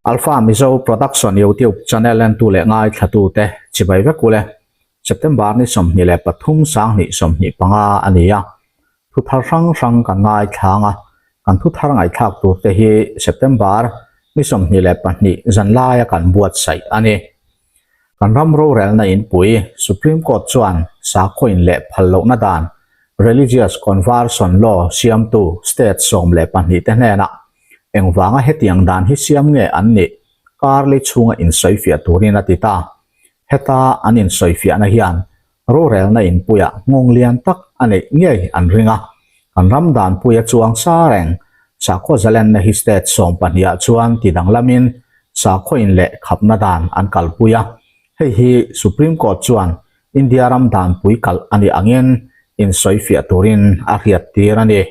Alpha Mizo Production YouTube channel entu leh ngaithlatute chibai vek ule. September ni 23 2025 a ni a. Thu thar hrang hrang kan ngaithlang a, kan thu thar ngaihthlak tur te hi September ni 22 zanlaia kan buatsaih a ni. Kan ram rorelna inpui Supreme Court chuan sakhaw in leh phal lohna dan Religious Conversion Law siamtu state 12 te hnenah engvanga hetiang dan hi siam nge an nih karli chhunga insawifiah turin a ti ta. Heta an insawifiahna hian rorelna inpuiah nghawng lian tak a neih ngei an ring a. Kan ram danpuia chuang sa reng sakhaw zalenna hi state 12 ah chuan ti danglamin sakhaw in leh khapna dan an kalpui a. Hei hi Supreme Court chuan India ram danpui kalh a nih angin insawifiah turin a hriattir a ni.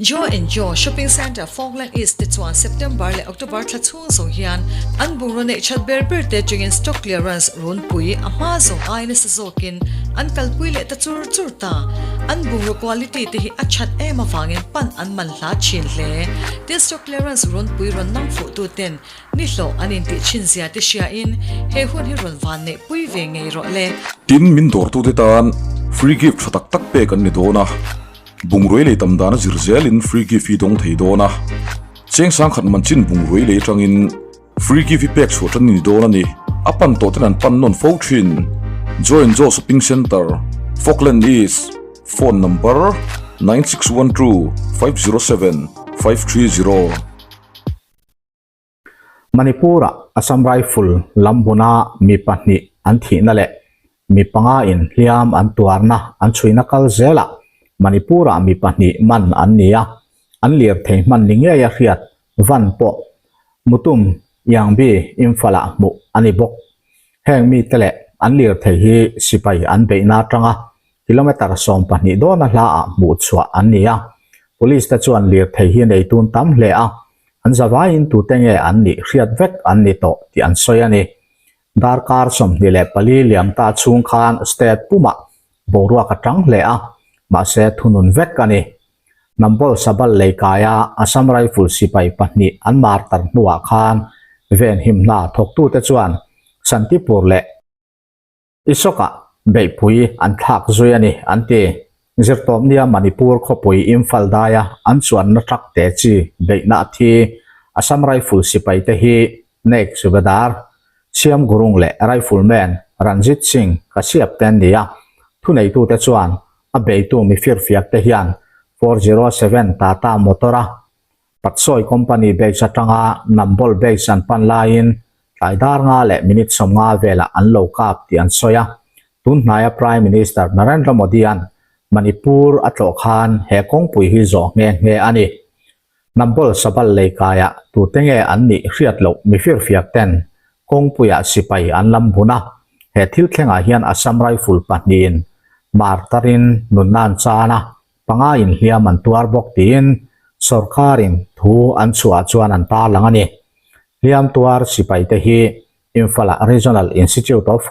Joe and Joe Shopping Centre Falkland East te chuan September leh October thla chhung zawng hian an bungraw neih that ber ber te atangin stock clearance runpui a hma zawng ai nasa zawkin an kalpui leh ta chur chur ta. An bungraw quality te hi a that em avangin pan an man hla thin hle. Tin stock clearance runpui rawn nang fuh tu ten ni hlawh an intih thin zia te hriain he hun hi rawn van neih pui ve ngei rawh le. Tin, min dawrtute tan free gift tha tak tak pek an ni dawn a. Bungrui lei tam dana zir zelin free gift hi dawng thei dawn a, cheng sangkhat man chin bungrui lei atangin free gift hi pek chhuah tan a ni dawn a ni. A pan tawh ten an pan nawn fo thin. Joy and Joe Shopping Centre, Falkland East, Phone number, 9612 507 530. Manipur-ah Assam Rifle lam buna mi pahnih an thihna leh mi panga in hliam an tuarna an chhuina kal zelah Manipur-ah mi pahnih man an ni a, an lirthei hman ni ngei a hriat van pawh Mutum Yangbi Imphal-ah hmuh a ni bawk. Heng mite leh an lirthei hi sipai an beihna atanga kilometre 12 dawna hlaah hmuh chhuah an ni a, Police te chuan lirthei hi nei tun tam hle a, an zavaiin tute nge an nih hriat vek an ni tawh tih an sawi a ni. Darkar 24 liam ta chhung khan state pumah boruak a tang hle a, mahse thunun vek a ni. Nambol Sabal leikaia Assam Rifle sipai pahnih an martar hnuah khan venhimna thawktute chuan Santipur leh Isawkah beihpui an thlak zui a ni, an ti. Zirtawpnia Manipur khawpui Imphal daia an chuanna truck te chi beihna a thi. Assam Rifle sipaite hi Naik Subedar, Shyam Gurung leh Rifleman Ranjit Singh Kashyap te an ni a. Thuneitute chuan a beitu mifirfiakte hian 407 Tata motor-a Patsawi Company base atanga Nambol base an pan laiin tlai dar nga leh minute 50 velah an lo kap tih an sawi a. Tun hnaia Prime Minister Narendra Modi-a'n Manipur a tlawh khan he kawngpui hi zawh nghe nghe a ni. Nambol Sabal leikaiah tute nge an nih hriat loh mifirfiak ten kawngpuiah sipai an lam bun a. He thil thlengah hian Assam Rifle pahnihin martarin nunna an chan a. Panga inhliam an tuar bawk tiin sorkarin thu an chhuah chuan an tarlang a ni. Hliam tuar sipaite hi Imphal-ah Regional Institute of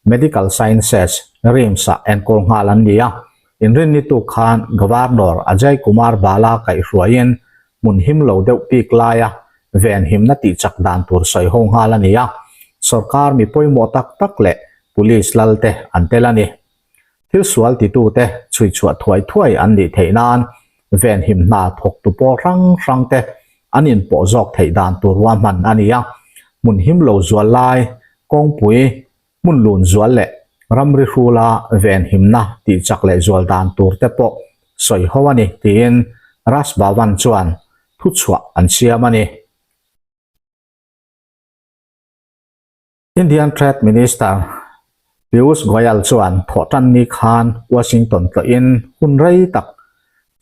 Medical Sciences, RIMS-ah enkawl nghal an ni a. Inrinni tuk khan Governor Ajay Kumar Bala kaihhruaiin hmun him lo deuh bik laia venhimna tihchak dan tur sawi ho nghal a ni a. Sorkar mi pawimawh tak tak leh Police lalte an tel a ni. Thil sual titute chhui chhuah thuai thuai an nih theih nan venhim hna thawktu pawl hrang hrang te an inpawh zawk theih dan tur ruahman a ni a. Hmun him lo zual lai, kawngpui, hmun lun zual leh ramri hrula venhimna tihchak leh zual dan tur te pawh sawi ho a ni tiin Raj Bhavan chuan thuchhuah an siam a ni. Indian Trade Minister Piyush Goyal chuan thawhtanni khan Washington tlawhin hun rei tak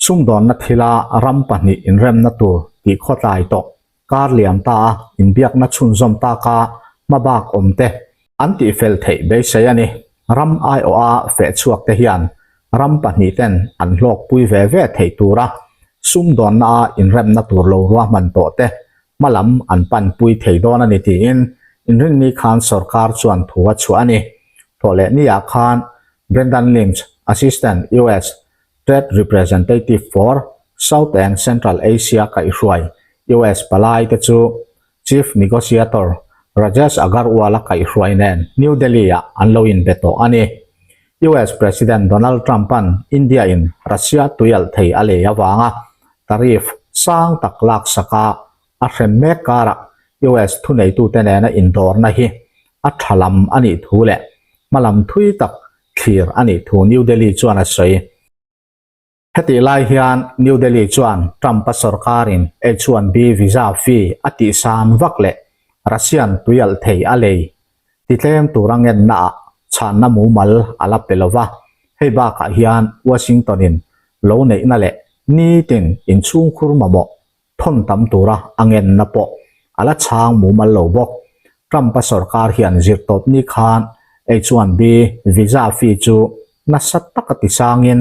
sumdawnna thila ram pahnih inremna tur tih khawtlai tawh kar liam ta a inbiakna chhunzawm taka hmabak awm te an tihfel theih beisei a ni. Ram aiawha feh chhuak te hian ram pahnih ten an hlawkpui ve ve theih tura sumdawnna a inremna tur lo ruahman tawh te hmalam an panpui thei dawn a ni tiin inrinni khan sorkar chuan thu a chhuah a ni. Thawhlehniah khan Brendan Lynch, Assistant US Trade Representative for South and Central Asia kaihhruai US palai te chu Chief Negotiator Rajesh Agarwal-a kaihhruai nen New Delhi-ah an lo inbe tawh a ni. US President Donald Trump-a'n India-in Russia tuialh thei a lei avanga tariff sang tak laksaka a hrem mek karah US thuneitute nena indawrna hi a tha lam a nih thu leh hmalam thui tak thlir a nih thu New Delhi chuan a sawi. Hetih lai hian New Delhi chuan Trump-a sorkarin H-1B visa fee a tihsan vak leh Russian tuialh thei a lei titlem tura ngennaah chhanna mumal a la pe lo va, hei bakah hian Washington-in lo neihna leh nitin inchhungkhur mamawh thawn tam tura a ngenna pawh a la chhang mumal lo bawk. Trump-a sorkar hian zirtawpni khan H-1B visa fee chu nasa taka tisangin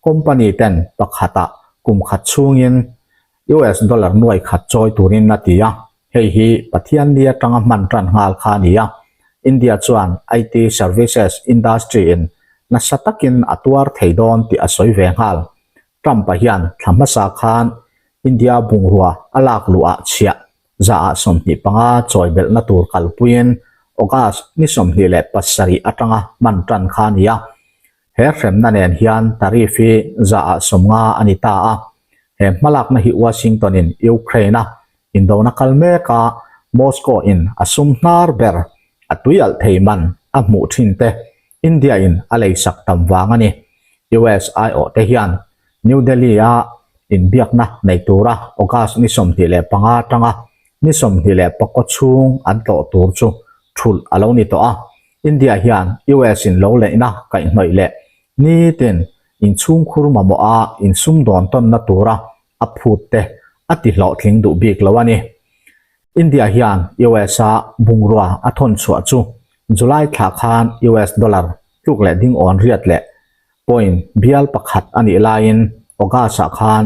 company ten pakhatah kum khat chhungin US dollar nuai khat chawi turin a ti a, hei hi Pathianni atanga hman tan nghal kha a ni a. India chuan IT services industry in nasa takin a tuar thei dawn tih a sawi ve nghal. Trump-a hian thla hmasa khan India bungrua a lak luhah chhiah zaah 25 chawi belhna tur kalpuiin August ni 27 atanga hman tan kha a ni a. He hremna nen hian tariff hi zaah 50 a ni ta a. He hmalakna hi Washington-in Ukraine-a indona kal meka Moscow-in a sum hnar ber a tuialh thei man a hmuh thin te India-in a leisak tam vang a ni. US aiawhte hian New Delhi-a inbiakna nei tura August ni 25 atanga ni 24 chhung an tlawh tur chu thulh a lo ni tawh a. India hian US-in lo leihna kaihhnawih leh nitin inchhungkhur mamawha insumdawn tawnna tura a phut te a ti hlawhtling duh bik lo a ni. India hian US-a bungrua a thawn chhuah chu July thla khan US dollar tluk leh ding awn riat leh point bial pakhat a nih laiin August-ah khan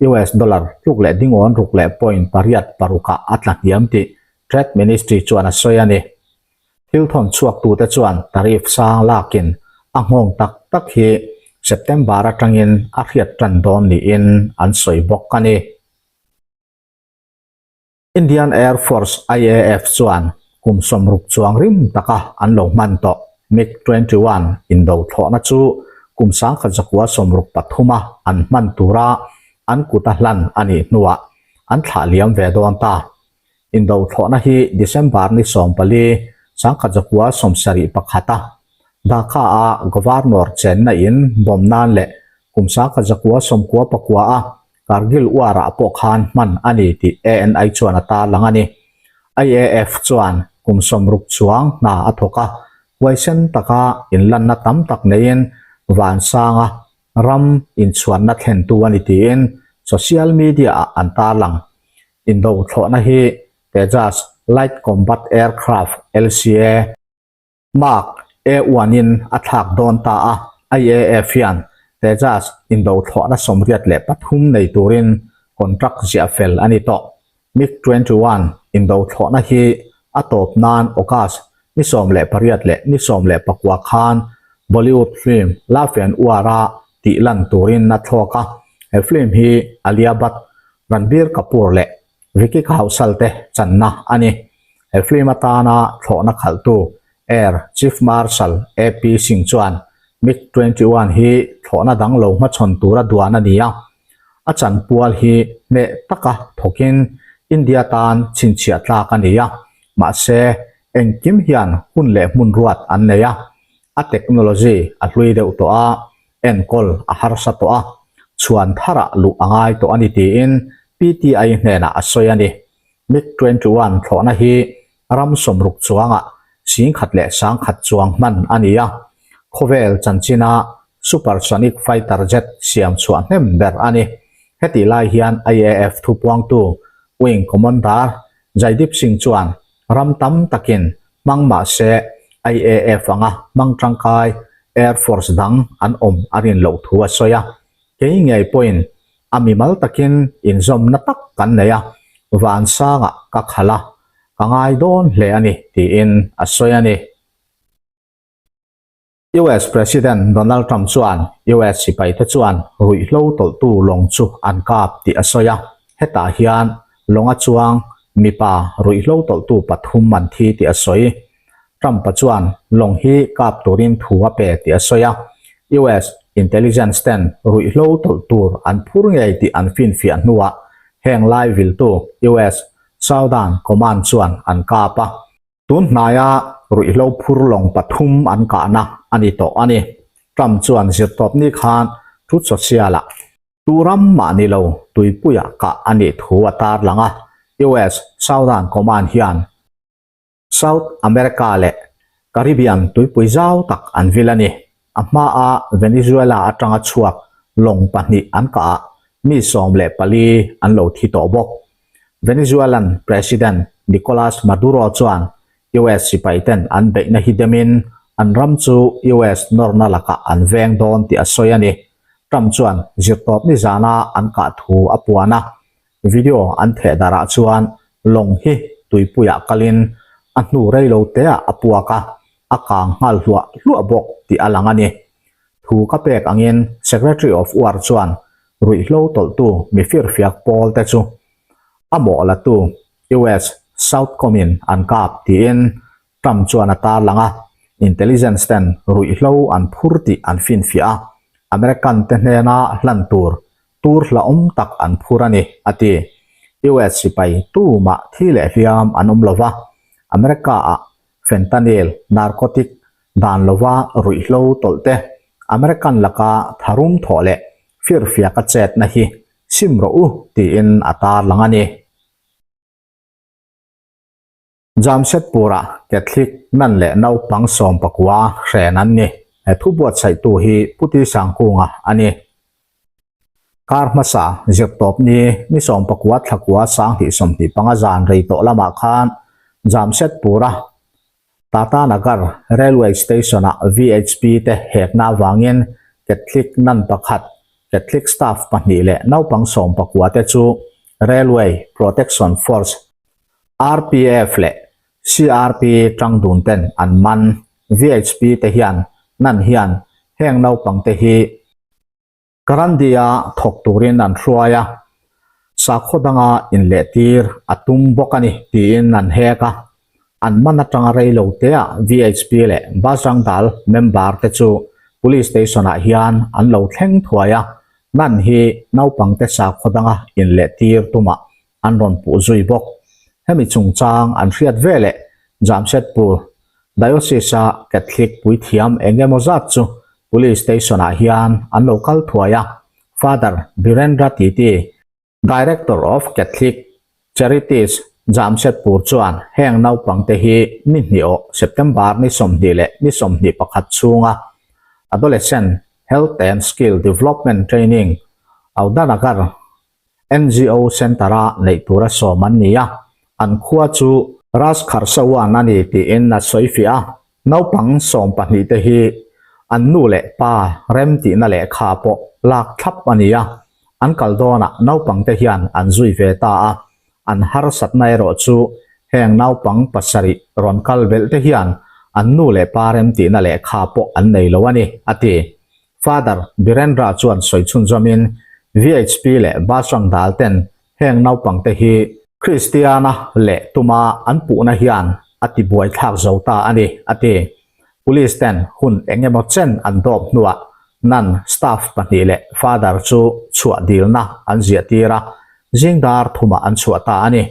US dollar tluk leh ding awn ruk leh point pariat parukah a tla hniam tih Trade Ministry chuan a sawi a ni. Thil thawn chhuaktute chuan tariff sang lakin a nghawng tak tak hi September atangin a hriat tan dawn niin an sawi bawk a ni. Indian Air Force, IAF, chuan kum 60 chuang rim taka an lo hman tawh MiG 21 indo thlawhna chu kum 1963 a an hman tura an kuta hlan a nih hnuah an thlah liam ve dawn ta. Indo thlawhna hi December ni 14, 1971 a Dhaka-a Governor chenna in bomb nan leh kum 1999 a Kargil uarah pawh khan hman a ni tih ANI chuan a tarlang a ni. IAF chuan kum 60 chuang hna a thawk a, huaisen taka inlanna tam tak neiin Vansanga ram inchhuanna thlentu a ni tiin social media-ah an tarlang. Indo thlawhna hi Tejas Light Combat Aircraft, LCA, Mark A uanin a thlak dawn ta a, IAF hian Tejas indo thlawhna 83 nei turin contract ziah fel a ni tawh. MiG 21 indo thlawhna hi a tawp nan August ni 18 leh ni 19 khan Bollywood film Love and War-a tih lan turin a thlawk a, he film hi Alia Bhatt, Ranbir Kapoor leh Vicky Kaushal te channa a ni. He film atana thlawhna khalhtu Air Chief Marshal AP Singh chuan MiG 21 hi thlawhna dang lo hmachhawn tura duan a ni a. A chanpual hi hneh taka thawkin India tan chhinchhiah tlak a ni a, mahse engkim hian hun leh hmun ruat an nei a, a technology a hlui deuh tawh a, enkawl a harsa tawh a, chhuan tharah luh a ngai tawh a ni tiin PTI hnenah a sawi a ni. MiG 21 thlawhna hi ram 60 chuangah 10,000 leh 10,000 chuang hman a ni a, khawvel chanchina supersonic fighter jet siam chhuah hnem ber a ni. Hetih lai hian IAF thupuangtu Wing Commander Jaideep Singh chuan ram tam takin hmang mah se IAF anga hmang tangkai Air Force dang an awm a rin loh thu a sawi a. Kei ngei pawhin a mimal takin inzawmna tak kan nei a, vansangah ka khalh a, ka ngai dawn hle a ni tiin a sawi a ni. US President Donald Trump chuan US sipaite chuan ruihhlo tawlhtu lawng chu an kap tih a sawi a, hetah hian lawnga chuang mipa ruihhlo tawlhtu pathum an thi tih a sawi. Trump-a chuan lawng hi kap turin thu a pe tih a sawi a, US intelligence ten ruihhlo tawlh tur an phur ngei tih an finfiah hnuah heng lai viltu US Southern Command chuan an kap a. Tun hnaia ruihhlo phur lawng pathum an kahna a ni tawh a ni. Trump chuan zirtawpni khan Truth Social-ah Tu ram mah ni lo tuipuia kah a nih thu a tarlang a, US Southern Command hian South America leh Caribbean tuipui zau tak an vil a ni. A hmaa Venezuela atanga chhuak lawng pahnih an kah ah mi 14 an lo thi tawh bawk. Venezuelan President Nicolas Maduro chuan US sipai ten an beihna hi demin an ram chu US nawrna lakah an veng dawn tih a sawi a ni. Trump chuan zirtawp nizana an kah thu a puan a, video an theh darah chuan lawng hi tuipuiah kalin a hnu rei lo teah a puak a, a kang nghal hluah hluah bawk tih a lang a ni. Thu ka pek angin Secretary of War chuan ruihhlo tawlhtu mi firfiak pawl te chu a mawh latu US Southcom in an kap tiin Trump chuan a tarlang a, intelligence ten ruihhlo an phur tih an finfiah a, American te hnena hlan tur tur hlauhawm tak an phur a ni, a ti. US sipai tumah thi leh hliam an awm lova, America ah fentanyl, narcotic, dan lova ruihhlo tawlh te, American laka tharum thawh leh firfiaka chetna hi sim rawh u tiin a tarlang a ni. Jamshedpur-ah Catholic nan leh naupang 19 hren an ni. He thu buatsaihtu hi Puti Sangkunga a ni. Kar hmasa zirtawp ni ni 19 thlakua 2025 zan rei tawh lamah khan Jamshedpur-a Tata Nagar Railway Station-ah VHP te hekna avangin Catholic nan pakhat, Catholic staff pahnih leh naupang 19 te chu Railway Protection Force, RPF leh CRP tang dun ten an man. VHP te hian nan hian heng naupang te hi Karandia thawk turin an hruai a, sakhaw danga inlehtir a tum bawk a ni tiin an hek a. An man atanga rei lo teah VHP leh Bajrang Dal member te chu Police Station ah hian an lo thleng thuai a, nan hi naupang te sakhaw danga inlehtir tumah an rawn puh zui bawk. Hemi chungchang an hriat veleh Jamshedpur Diocese-a Catholic puithiam eng emaw zat chu Police Station-ah hian an lo kal thuai a, Father Birendra Titi, Director of Catholic Charities, Jamshedpur chuan heng naupangte hi ni hnih awh September ni 20 leh ni 21 chhunga Adolescent Health and Skill Development Training, Audanagar, NGO Centre-a neih tura sawm an ni a, an khua chu Raj Kharsawan a ni tiin a sawi fiah a. Naupang 12 te hi an nu leh pa rem tihna lehkha pawh lak thlap a ni a, an kal dawnah naupang te hian an zui ve ta a, an harsatna erawh chu heng naupang pasarih rawn kal belh te hian an nu leh pa rem tihna lehkha pawh an nei lo a ni, a ti. Father Birendra chuan sawi chhunzawmin VHP leh Bajrang Dal ten heng naupangte hi Kristiana leh tuma an puhna hian a ti buaithlak zo ta a ni, a ti. Police ten hun eng emaw chen an dawp hnuah nun staff pahnih leh Father chu chhuah dilna an ziah tir a, zingdar thumah an chhuah ta a ni.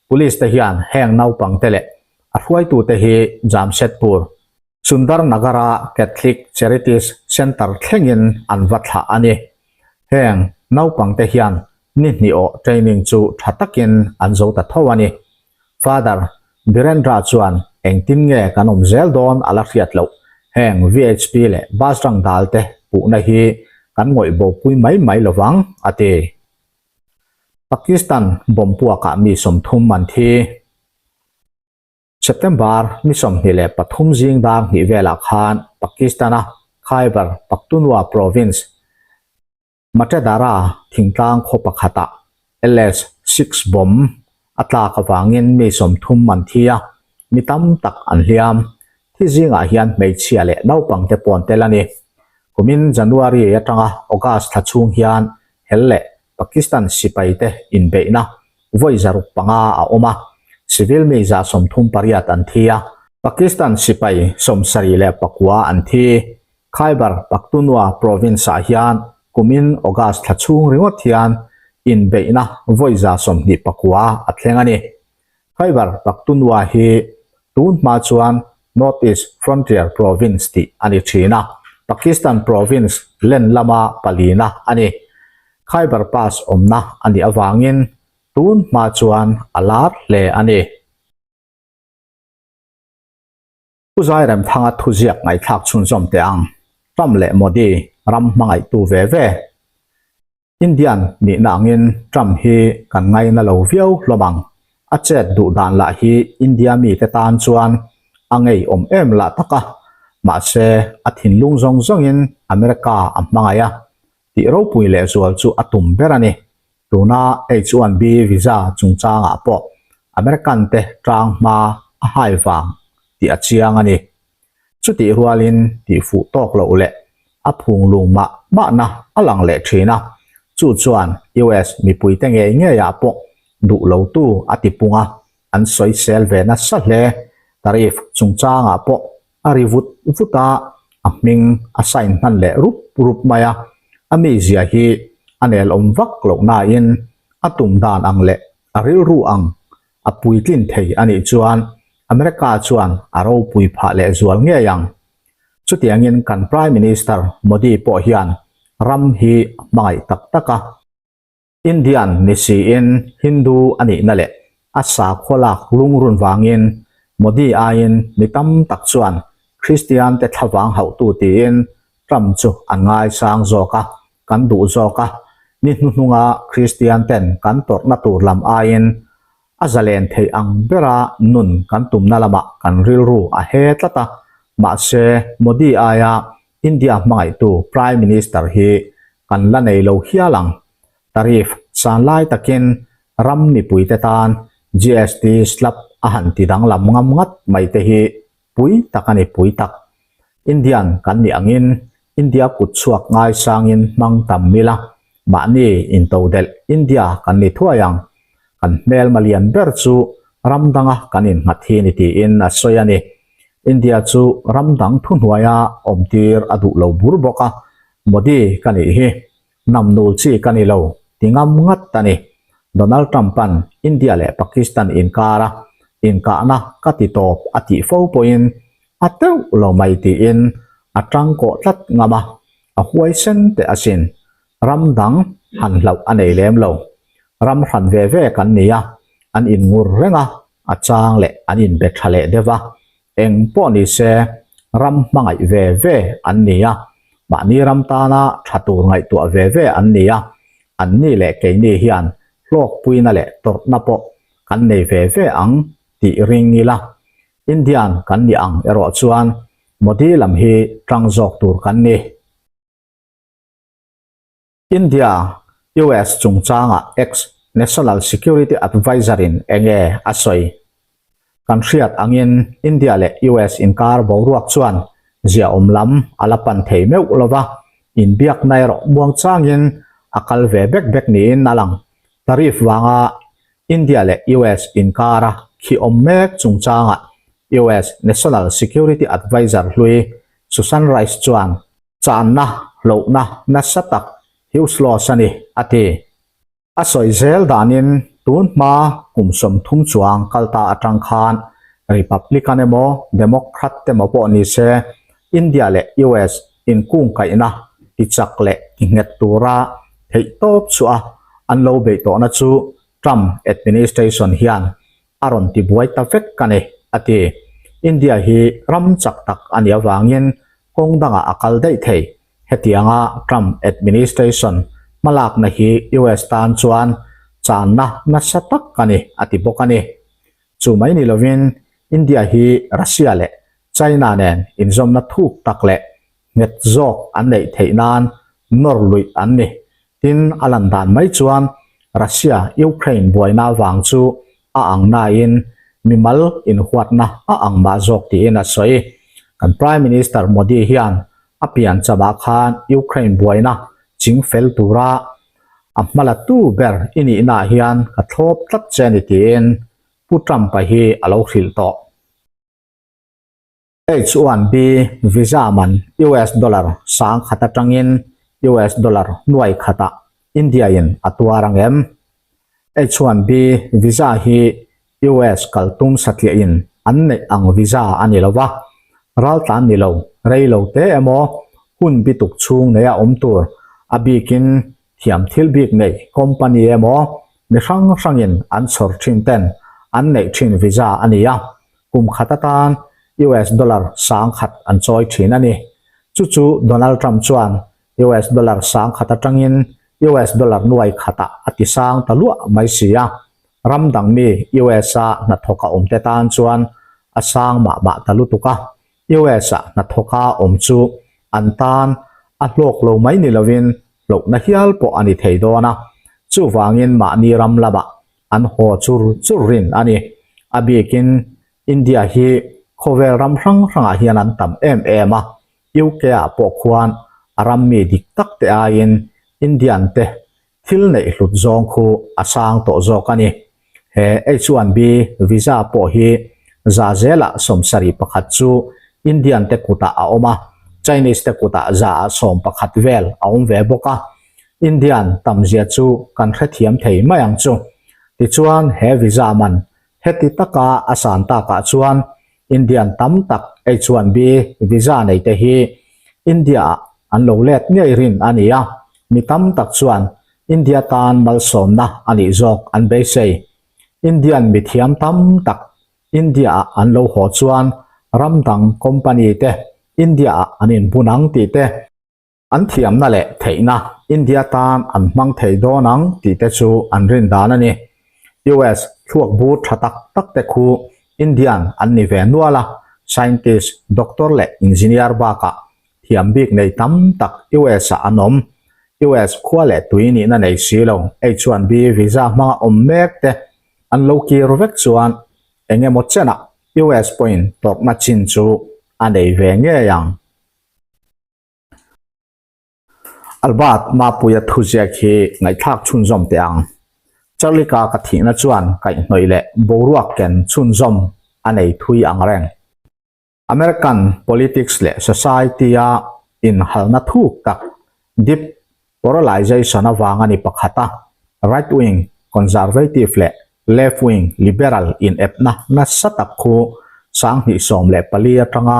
Police te hian heng naupangte leh a hruaitute hi Jamshedpur, Sundar Nagar-a Catholic Charities Centre thlengin an va thlah a ni. Heng naupangte hian ni hnih awh training chu tha takin an zo ta tho a ni. Father Birendra chuan engtin nge kan awm zel dawn a la hriat loh. Heng VHP leh Bajrang Dal te puhna hi kan ngawih bopui mai mai lovang, a ti. Pakistan bomb puakah mi 30 an thi. September ni 23 zing dar hnih velah khan Pakistan-a Khyber Pakhtunkhwa province Matedara thingtlang khaw pakhatah LS-6 bomb a tlak avangin mi 30 an thi a, mi tam tak an hliam. Thi zingah hian hmeichhia leh naupangte pawn tel a ni. Kumin January atanga August thla chhung hian hel leh Pakistan sipaite inbeihna. Vawi 105 a awm a, civil mi 38 an thi a, Pakistan sipai 79 an thi. Khyber Pakhtunwa province-ah hian kumin August thla chhung ringawt hian inbeihna vawi 29 a thleng a ni. Khyber Pakhtunwa hi tun hma chuan North East Frontier Province tih a ni thin a, Pakistan province len lama palina a ni. Khyber Pass awmna a nih avangin tun hma chuan a lar hle a ni. Pu Zairemthanga thuziak ngaihthlak chhunzawm teh ang, Trump leh Modi ram hmangaihtu ve ve. Indian nihna angin Trump hi kan ngaina lo viau hlawm ang. A chet duh dan lah hi India mite tan chuan a ngeiawm em lah tak a. Mahse, a thinlung zawng zawngin America a hmangaih a, tih ropui lehzual chu a tum ber a ni. Tuna H-1B visa chungchangah pawh American te tang hma a hai vang tih a chiang a ni. Chutih rualin tih fuh tawk loh leh a phunglung mah mahna a lang leh thin a, chu chuan US mipuite ngei ngeiah pawh duh lotu a ti pung a, an sawisel ve nasa hle. Tariff chungchangah pawh a ri vut vut a, a hming a sign hman leh rup rup mai a, a mizia hi a nelawm vak loh nain a tum dan ang leh a rilru ang a puitlin thei a nih chuan America chuan a ropui phah leh zual ngei ang. Chutiangin kan Prime Minister Modi pawh hian ram hi a hmangaih tak tak a. Indian ni siin Hindu a nihna leh a sakhua lak lungrun vangin Modi aiin mi tam tak chuan Kristian te thlavang hauhtu tiin Trump chu an ngaisang zawk a, kan duh zawk a, ni hnuhnunga Kristian ten kan tawrhna tur lam aiin a zalen theih ang bera nun kan tumna lamah kan rilru a he tlat a, mahse Modi aia India hmangaihtu Prime Minister hi kan la nei lo hial ang. Tariff san lai takin ram mipuite tan GST slab a han ti danglam ngam ngat mai te hi pui tak a ni pui tak. Indian kan nih angin India kut chhuak ngaisangin hmang tam ila, mahni intodelh India kan ni thuai ang. Kan hmelma lian ber chu ram danga kan innghat hi ni tiin a sawi a ni. India chu ram dang thuhnuaia awmtir a duh lo bur bawk a, Modi ka nih hi Hnam nul chi ka ni lo, ti ngam ngat a ni. Donald Trump-a'n India leh Pakistan inkara inkahna ka ti tawp a tih fo pawhin a teuh lo mai tiin a tangkawh tlat ngam a, a huaisen teh asin. Ram dang han hlauh a nei lem lo. Ram hran ve ve kan ni a, an inngur reng a, a chang leh an inbe tha leh deuh a, Eng pawh ni se, ram hmangaih ve ve an ni a, mahni ram tana tha tur ngaihtuah ve ve an ni a, anni leh keini hian hlawkpuina leh tawrhna pawh kan nei ve ve ang tih ring ila. Indian kan nih ang erawh chuan Modi lam hi tang zawk tur kan ni. India, US chungchangah ex National Security Adviser in enge a sawi? Kan hriat angin India leh US inkar boruak chuan ziaawm lam a la pan thei meuh lova, inbiakna erawh muangchangin a kal ve bek bek niin a lang. Tariff vanga India leh US inkara khi awm mek chungchangah US National Security Adviser hlui Susan Rice chuan Channa, hlauhna nasa tak huge loss a ni, a ti. A sawi zel danin tun hma kum 30 chuang kal ta atang khan Republican emaw Democrat emaw pawh ni se India leh US inkungkaihna tichak leh tinghet tura theihtawp chhuah an lo beih tawhna chu Trump administration hian a rawn ti buai ta vek a ni, a ti. India hi ram chak tak a nih avangin kawng dangah a kal daih thei. Hetianga Trump administration hmalakna hi US tan chuan channa nasa tak a ni, a ti bawk a ni. Chu mai ni lovin India hi Russia leh China nen inzawmna thuk tak leh nghet zawk an neih theih nan nawr luih an ni. Tin, a lan dan mai chuan Russia-Ukraine buaina vang chu a ang nain mimal inhuatna a ang mah zawk tiin a sawi. Kan Prime Minister Modi hian a pian chamah khan Ukraine buaina ching fel tura. A hmalatu ber i nihnaah hian ka thlawp tlat che a ni tiin Pu Trump-a hi a lo hrilh tawh. H-1B visa man US dollar 10,000 atangin US dollar 500,ah India-in a tuar ang em? H-1B visa hi US kal tum satliahin an neih ang visa a ni lo va, raltlan ni lo, rei lo te emaw hun bituk chhung neia awm tur, a bikin thiam thil bik nei company emaw mi hrang hrangin an chhawr thin ten an neih thin visa a ni a, kum khat atan US dollar 10,000 an chawi thin a ni. Chu chu Donald Trump chuan US dollar 10,000 atangin US dollar 500,ah a ti sang ta luah mai si a, ram dang mi US-a hnathawk a awmte tan chuan a sang mah mah ta lutuk a, US-a hnathawka awm chu an tan a hlawk lo mai ni lovin hlauhna hial pawh a ni thei dawn a, chuvangin mahni ram lamah an haw chur chur rin a ni. A bikin India hi khawvel ram hrang hrangah hian an tam em em a, UK-ah pawh khuan a ram mi dik tak te aiin Indian te thil neih hlut zawng khu a sang tawh zawk a ni. He H-1B visa pawh hi za zelah 71 chu Indian te kutah a awm a, Chinese te kutah 111 vel a awm ve bawk a. Indian tamzia chu kan hrethiam thei mai ang chu. Tichuan he visa man heti taka a san takah chuan Indian tam tak H-1B visa nei te hi India-ah an lo let ngei rin a ni a, mi tam tak chuan India tan malsawmna a nih zawk an beisei. Indian mithiam tam tak India-ah an lo haw chuan ram dang company te India-ah an inbun ang tih te, An thiamna leh theihna India tan an hmang thei dawn ang tih te chu an rin dan a ni. US thluak bur tha tak tak te khu Indian an ni ve nual a, scientist, doctor leh engineer bakah thiam bik nei tam tak US ah an awm. US khua leh tui nihna nei si lo H-1B visa hmanga awm mek te an lo kir vek chuan eng emaw chenah US pawhin tawrhna chin chu a nei ve ngei ang. Albert Mapuia thuziak hi ngaihthlak chhunzawm teh ang. Charlie-ka ka thihna chuan kaihhnawih leh boruak ken chhunzawm a nei thui ang reng. American politics leh society-a inhalna thuk tak deep polarization avang a ni pakhat a, right-wing conservative leh left-wing liberal inepna nasa tak khu 2014 atanga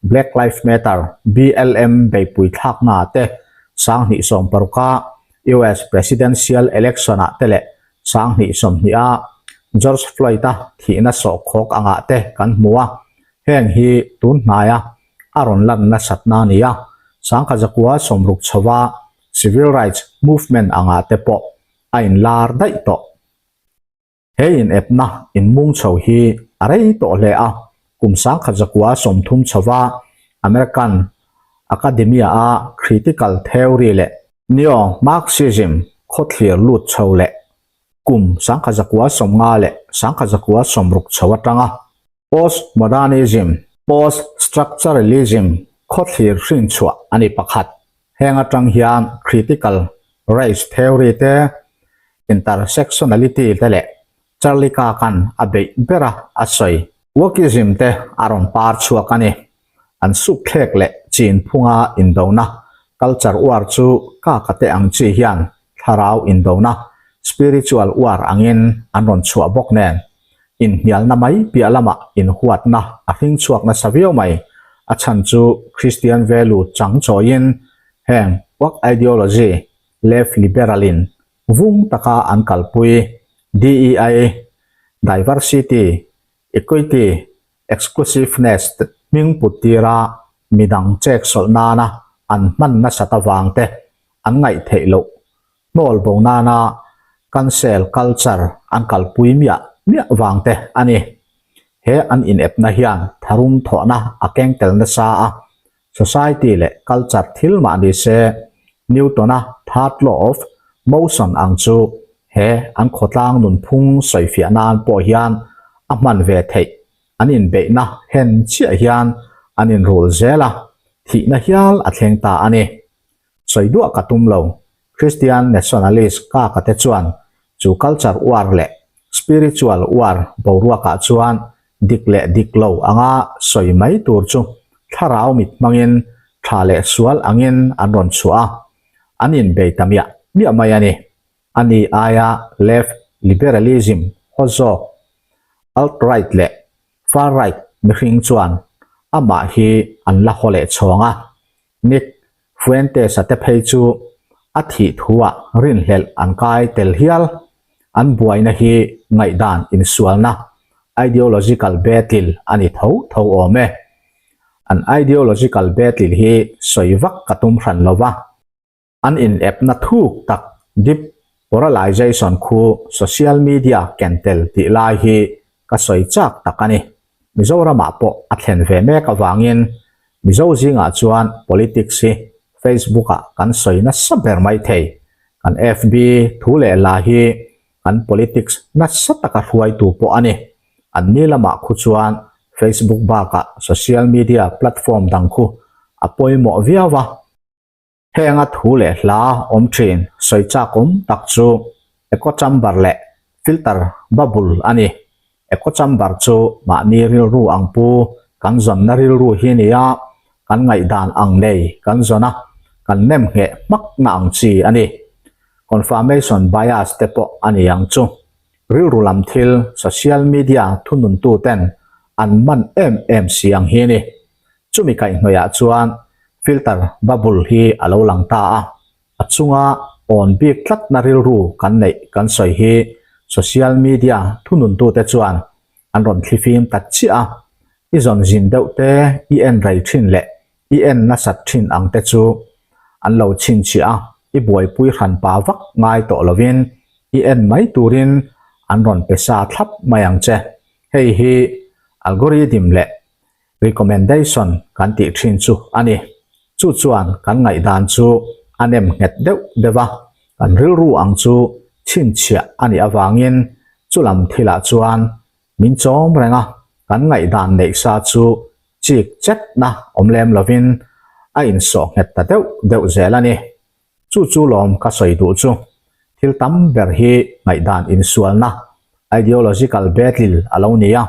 Black Lives Matter, BLM, beihpui thlaknaah te, 2016-a US Presidential Election-ah te leh 2020-a George Floyd-a thihna sawhkhawk angah te kan hmu a, heng hi tun hnaia a rawn lan nasatna a ni a, 1960 chhova Civil Rights Movement angah te pawh a inlar daih tawh. He inepna inmung chho hi a rei tawh hle a, kum 1930 chhova American Academia-a critical theory leh Neo-Marxism khawthlir lut chho leh kum 1950 leh 1960 chho atanga Postmodernism, Post-structuralism khawthlir hrinchhuah a ni pakhat. Heng atang hian critical race theory te, intersectionality te leh Charlie Kirk-a'n a beih bera a sawi wokeism te a rawn par chhuak a ni. An sukthlek leh chin phunga indona culture war chu Kirk-a te ang chi hian thlarau indona spiritual war angin an rawn chhuah bawk nen inhnialna mai piah lamah inhuatna a hring chhuak nasa viau mai. A chhan chu Christian value chang chawiin heng woke ideology left liberal in vung taka an kalpui DEI, diversity, equity, exclusiveness hming put tira midang chek sawlh nana an hman nasat avang te an ngaih theih loh hnawl bo nana cancel culture an kalpui miah miah vang te a ni. He an inepna hian tharum thawhna a keng tel nasa a, society leh culture thil mah ni se Newton-a third law of motion ang chu he an khawtlang nunphung sawifiah nan pawh hian a hman ve theih an inbeihna hen chiah hian an inrul zel a, thihna hial a thleng ta a ni. Sawi duah ka tum lo. Christian nationalist Kaka te chuan chu culture war leh spiritual war boruakah chuan dik leh dik lo anga sawi mai tur chu thlarau mit hmangin tha leh sual angin an rawn chhuah a, an inbei ta miah miah mai a ni. Ani aia left liberalism haw zawk alt-right leh far-right mihring chuan amah hi an la haw leh chhawng a, Nick Fuentes-a te phei chu a thih thuah rinhlelh an kai tel hial. An buaina hi ngaihdan insualna, ideological battle, a ni tho tho awm e. An ideological battle hi sawi vak ka tum hran lo va. An inepna thuk tak deep polarization khu social media ken tel tih lai hi ka sawi chak tak a ni. Mizoramah pawh a thlen ve mek avangin Mizo zingah chuan politics hi Facebook-ah kan sawi nasa ber mai thei. Kan FB thu leh la hi kan politics nasa taka hruaitu pawh a ni. Anni lamah khu chuan Facebook bakah social media platform dang khu a pawimawh viau a. Henga thu leh hla awm thin sawi chak awm tak chu echo chamber leh filter bubble a ni. Echo chamber chu mahni rilru ang pu kan zawnna rilru hi nia, kan ngaihdan ang nei kan zawn a, kan nem ngheh hmakna ang chi a ni. Confirmation bias te pawh a ni ang chu. Rilru lam thil social media thununtu ten an man em em si ang hi a ni. Chumi kaihhnawihah chuan filter bubble hi a lo lang ta a, a chunga awn bik tlatna rilru kan neih kan sawi hi social media thununtute chuan an rawn thlifim ta chiah a, i zawn zin deuh te, i en rei thin leh i en nasat thin ang te chu an lo chhinchhiah a, i buaipui hranpa vak ngai tawh lovin i en mai turin an rawn pe sa thlap mai ang che. Hei hi algorithm leh Recommendation kan tih thin chu a ni. Chu chuan kan ngaihdan chu a nem nghet deuh deuh a, kan rilru ang chu chhinchhiah a nih avangin chu lam thilah chuan min chawm reng a, kan ngaihdan neih sa chu chik chetna awm lem lovin a insawh nghet ta deuh deuh zel a ni. Chu chu lawm ka sawi duh chu. Thil tam ber hi ngaihdan insualna, ideological battle, a lo ni a,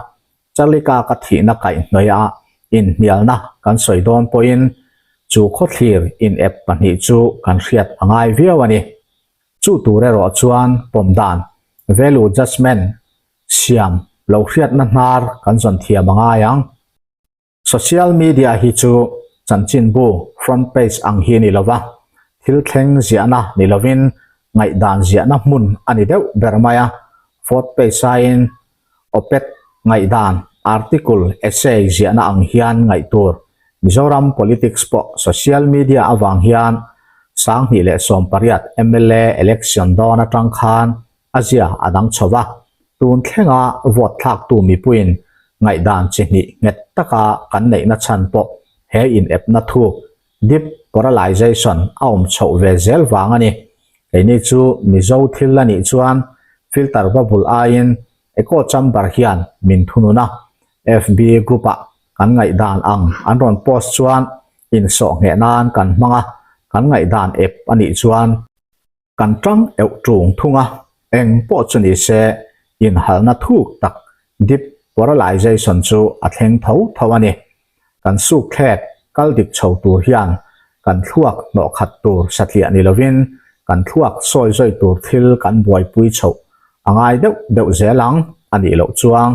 Chalika ka thihna kaihhnawih a inhnialna kan sawi dawn pawhin chu khawthlir in ep pahnih chu kan hriat a ngai viau a ni. Chu tur erawh chuan pawm dan, value judgement, siam lo hriatna hnar kan zawn thiam a ngai ang. Social media hi chu chanchinbu front page ang hi ni lova, thil thleng ziahna ni lovin ngaihdan ziahna hmun a ni deuh ber mai a, fourth page aiin op-ed ngaihdan, article, essay ziahna ang hian ngaih tur. Mizoram politics pawh social media avang hian 2018 mla election dawn atang khan a zia a dang chho va, tun thlenga vote thlaktu mipuiin ngaihdan chi hnih nghet taka kan neihna chhan pawh he inepna thuk, deep polarization, a awm chhoh ve zel vang a ni. Keini chu Mizo thil a nih chuan filter bubble aiin echo chamber hian min thunun a, FB group-ah kan ngaihdan ang an rawn post chuan insawh ngheh nan kan hmang a, kan ngaihdan ep a nih chuan Kan tang euh tung thung a, eng pawh chu ni se inhalna thuk tak deep polarization chu a thleng tho tho a ni. Kan suk thlek kal dik chho tur hian kan thluak hnawh khat tur satliah ni lovin kan thluak sawi zawi tur thil kan buaipui chhoh a ngai deuh deuh zel ang a nih loh chuang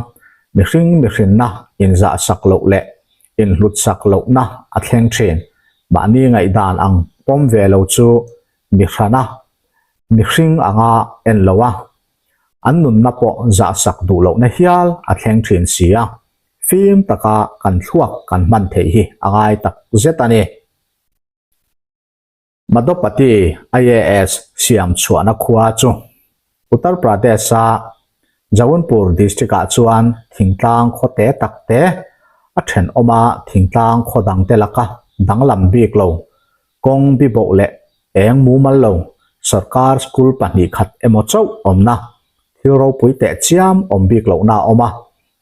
mihring mihrinna inzah sak loh leh inhlut sak lohna a thleng thin. Mahni ngaihdan ang pawm ve lo chu Mi hrana, mihring anga en lo a, an nunna pawh zahsak duh lohna hial a thleng thin si a, fim taka kan thluak kan hman theih hi a ngai tak zet a ni. Madhopati IAS siam chhuahna khua chu Uttar Pradesh-a Jaunpur district-ah chuan thingtlang khaw te tak te a thenawm a, thingtlang khaw dangte laka danglam bik lo Kawng biboh leh eng mumal lo sarkar school 2 khat emaw chauh awmna thil ropui teh chiam awm bik lohna a awm a,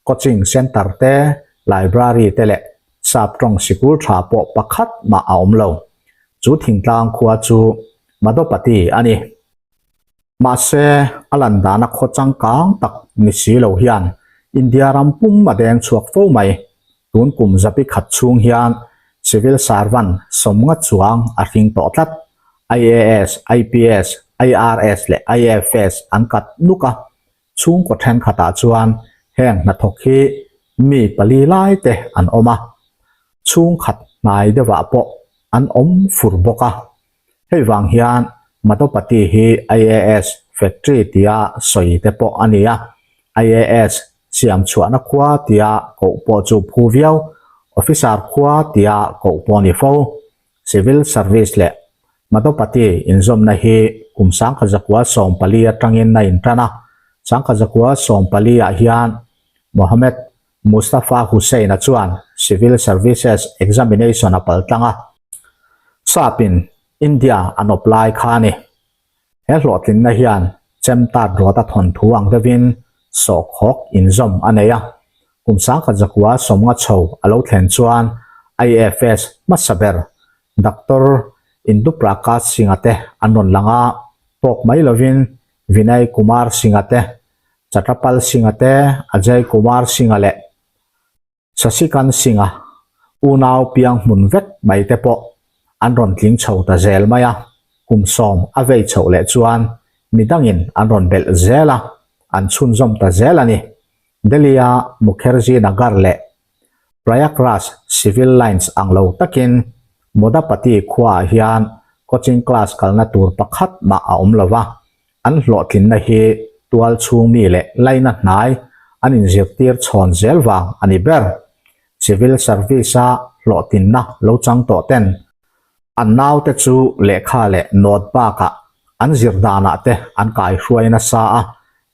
coaching centre te, library te leh sap tawng sikul tha pawh pakhat mah a awm lo. Chu thingtlang khua chu Madhopati a ni. Mahse, a lan dana khaw changkang tak ni si lo hian India ram pum a deng chhuak fo mai. Tun kum zapi khat chhung hian civil servant sawmnga chuang a hring tawh tlat. IAS, IPS, IRS leh IFS an kat nuk a, chhungkaw thenkhatah chuan heng hnathawk hi mi pali lai te an awm a, chhungkhat hnai deuhah pawh an awm fur bawk a. Hei vang hian Madhopati hi IAS factory tia sawi te pawh a ni a, IAS siam chhuahna khua tia koh pawh chu phu viau, officer khua tia koh pawh a ni fo. Civil Service leh Madhopati inzawmna hi kum 1914 atangin a intan a, 1914 ah hian Mohammed Mustafa Hussain-a chuan Civil Services Examination a paltlang a, Sap-in India an awp lai kha a ni. He hlawhtlinna hian Chemtat rawt a thawnthu ang deuhin sawhkhawk inzawm a nei a, kum 1950 chho a lo thlen chuan IFS hmasa ber Doctor Induprakash Singh-a te an rawn lang a, tawk mai lovin Vinay Kumar Singh-a te, Chatrapal Singh-a te, Ajay Kumar Singh-a leh Sasikan Singh-a unau piang hmun vek mai te pawh an rawn tling chho ta zel mai a, kum sawm a vei chhoh leh chuan midangin an rawn belh zel a, an chhunzawm ta zel a ni. Delhi-a Mukherjee Nagar leh Prayagraj Civil Lines ang lo takin Modapati khuaah hian coaching class kalna tur pakhat mah a awm lo va, An hlawhtlinna hi tual chhung mi leh laina hnai an inzirtir chhawn zel vang a ni ber. Civil Service-a hlawhtlinna lo chang tawh ten an naute chu lehkha leh note bakah an zir danah te an kaihruai nasa a,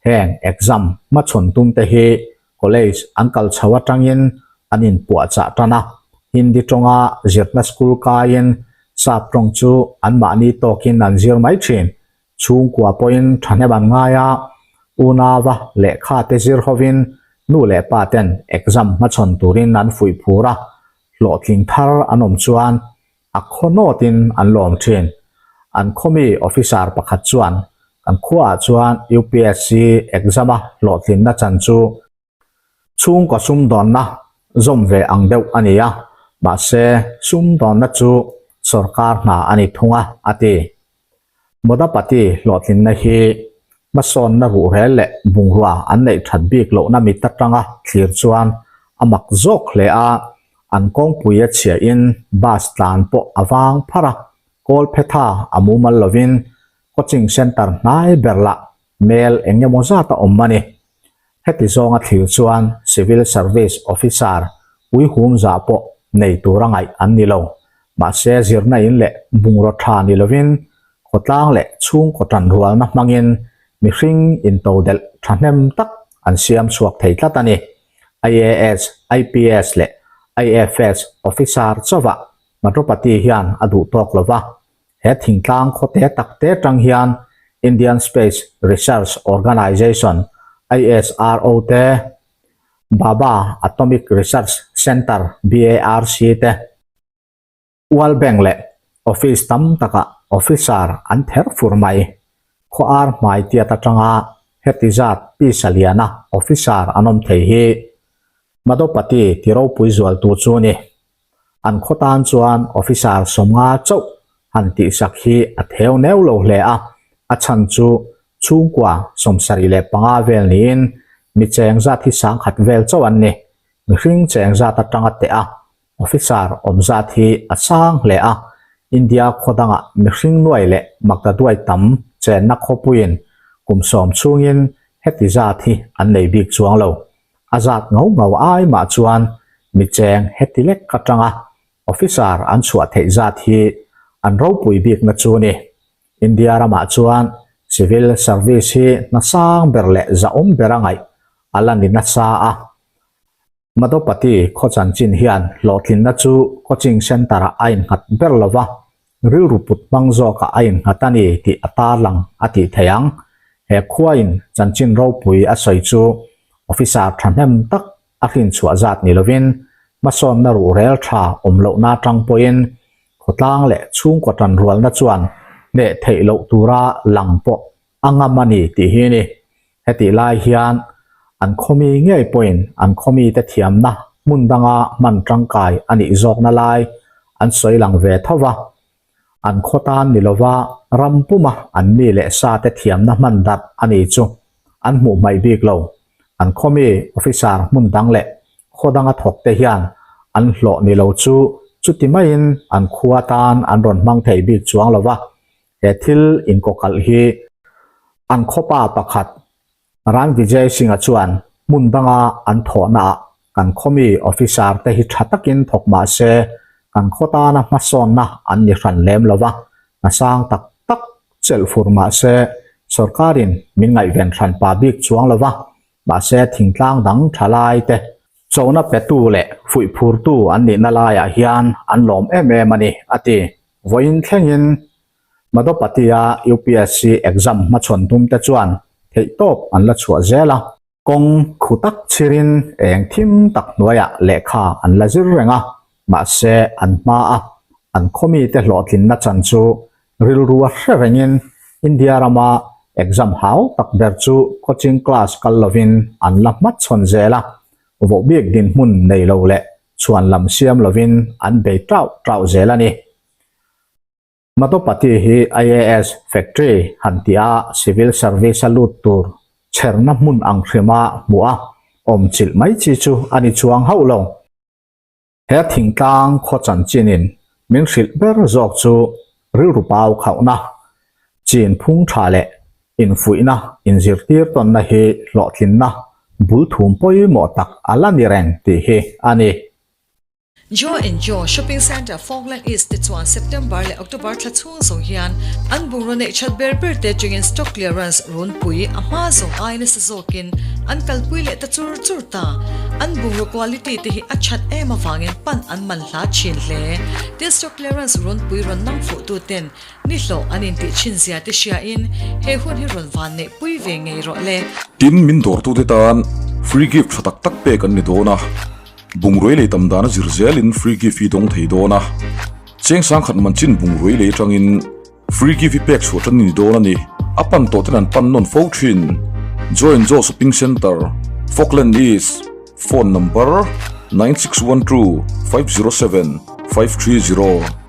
heng exam hmachhawn tum te hi college an kal chho atangin an inpuahchah tan a, Hindi tawnga zirna school kaiin sap tawng chu anmahni tawkin an zir mai thin. Chhungkua pawhin thahnem an ngai a, unauva lehkha te zir hovin nu leh pa ten exam hmachhawn turin an fuih phur a, hlawhtling thar an awm chuan a khaw nawtin an lawm thin. An khawmi officer pakhat chuan kan khuaah chuan UPSC exam-a hlawhtlinna chan chu Chhungkaw sumdawnna zawm ve ang deuh a ni a, mahse sumdawnna chu sorkar hna a ni thung a, a ti. Modapati hlawhtlinna hi hmasawnna ruhrel leh bungrua an neih that bik lohna mit atanga thlir chuan a mak zawk hle a, an kawngpui a chhiahin bus tlan pawh a vang pharh a, kawl phetha a mumal lovin coaching centre hnai ber lah mel eng emaw zat a awm a ni. Heti zawnga thlir chuan Civil Service Officer uihum zah pawh nei tura ngaih an ni lo. Mahse zirna in leh bungraw tha ni lovin khawtlang leh chhungkaw tanrualna hmangin mihring intodelh thahnem tak an siam chhuak thei tlat a ni. IAS, IPS leh IFS Officer chauhah Madhupati hian a duh tawk lova, He thingtlang khawte tak te tang hian Indian Space Research Organisation, ISRO, te, Bhabha Atomic Research Centre, BARC, te, World Bank leh office tam takah officer an ther fur mai. Khaw ar hmai tiat atanga heti zat pisa liana officer an awm thei hi Madhopati ti ropui zualtu chu a ni. An khaw tan chuan officer sawmnga chauh han tihsak hi a theu neu lo hle a, a chhan chu chhungkua 75 vel niin mi cheng zat hi sangkhat vel chauh an ni. Mihring cheng zat atanga teh a, officer awm zat hi a sang hle a, India khaw dangah mihring nuai leh maktaduai tam chenna khawpuiin kum sawm chhungin heti zat hi an nei bik chuang lo. A zat ngau ngau ai mah chuan mi cheng heti lek atanga officer an chhuah theih zat hi an ropui bikna chu ni. India ramah chuan civil service hi hna sang ber leh zahawm ber a ngaih a la ni nasa a. Madhopati khaw chanchin hian hlawhtlinna chu coaching centre-ah a innghat ber lo va, rilru put hmang zawkah a innghat a ni tih a tarlang a tih theih ang. He khuain chanchin ropui a sawi chu officer thahnem tak a hrinchhuah zat ni lovin hmasawnna ruhrel tha awm lohna atang pawhin khawtlang leh chhungkaw tanrualna chuan hneh theih loh tura lang pawh a ngam a ni tih hi a ni. Hetih lai hian an khawmi ngei pawhin an khawmite thiamna hmun danga hman tangkai a nih zawkna lai an sawi lang ve tho va. An khaw tan ni lova ram puma an mi leh sate thiamna hman darh a ni chu an hmuh hmaih bik lo. An khawmi officer hmun dang leh khaw danga thawkte hian an hlawh ni lo chu chuti maiin an khua tan an rawn hmang thei bik chuang lo va. He thil inkawkalh hi an khawpa pakhat Ran Vijay Singh-a chuan hmun danga an thawhnaah kan khawmi officer te hi tha takin thawk mah se kan khaw tana hmasawnna an ni hran lem lo va, hna sang tak tak chelh fur mah se sorkarin min ngaihven hran pa bik chuang lo va, mahse thingtlang dang tha lai te chona petu leh fuihphurtu an nihna laiah hian an lawm em em a ni, a ti. Vawiin thlengin Madhopati-a UPSC exam hmachhawn tumte chuan theihtawp an la chhuah zel a. Kawng khu tak chhirin eng thim tak hnuaiah lehkha an la zir reng a, mahse an hmaa an khawmite hlawhtlinna chan chu rilrua hre rengin India rama exam hau tak ber chu coaching class kal lovin an la hmachhawn zel a, vohbik dinhmun nei lo leh chhuan lam siam lovin an bei tauh tauh zel a ni. Madhopati hi IAS factory han tih a civil service a lut tur chherna hmun ang hrima hmuh a awm chilh mai chi chu a ni chuang hauh lo. He thingtlang khaw chanchinin min hrilh ber zawk chu rilru pau khauhna, chin phung tha leh infuihna inzirtir tawnna hi hlawhtlinna bul thum pawimawh tak a la ni reng tih hi a ni. Joe and Joe Shopping Centre Falkland East te chuan September leh October thla chhung zawng hian an bungraw neih that ber ber te atangin stock clearance runpui a hma zawng ai nasa zawkin an kalpui leh ta chur chur ta. An bungraw quality te hi a that em avangin pan an man hla thin hle. Tin stock clearance runpui rawn nang fuh tu ten ni hlawh an intih thin zia te hriain he hun hi rawn van neih pui ve ngei rawh le. Tin min dawrtute tan free gift tha tak tak pek an ni dawn a. Bungrui lei tam dan a zir zelin free gift hi dawng thei dawn a, cheng sangkhat man chin bungrui lei atangin free gift hi pek chhuah tan a ni dawn a ni. A pan tawh ten an pan nawn fo thin. Join Joe Shopping Centre, Falkland East, Phone number, 9612 507 530.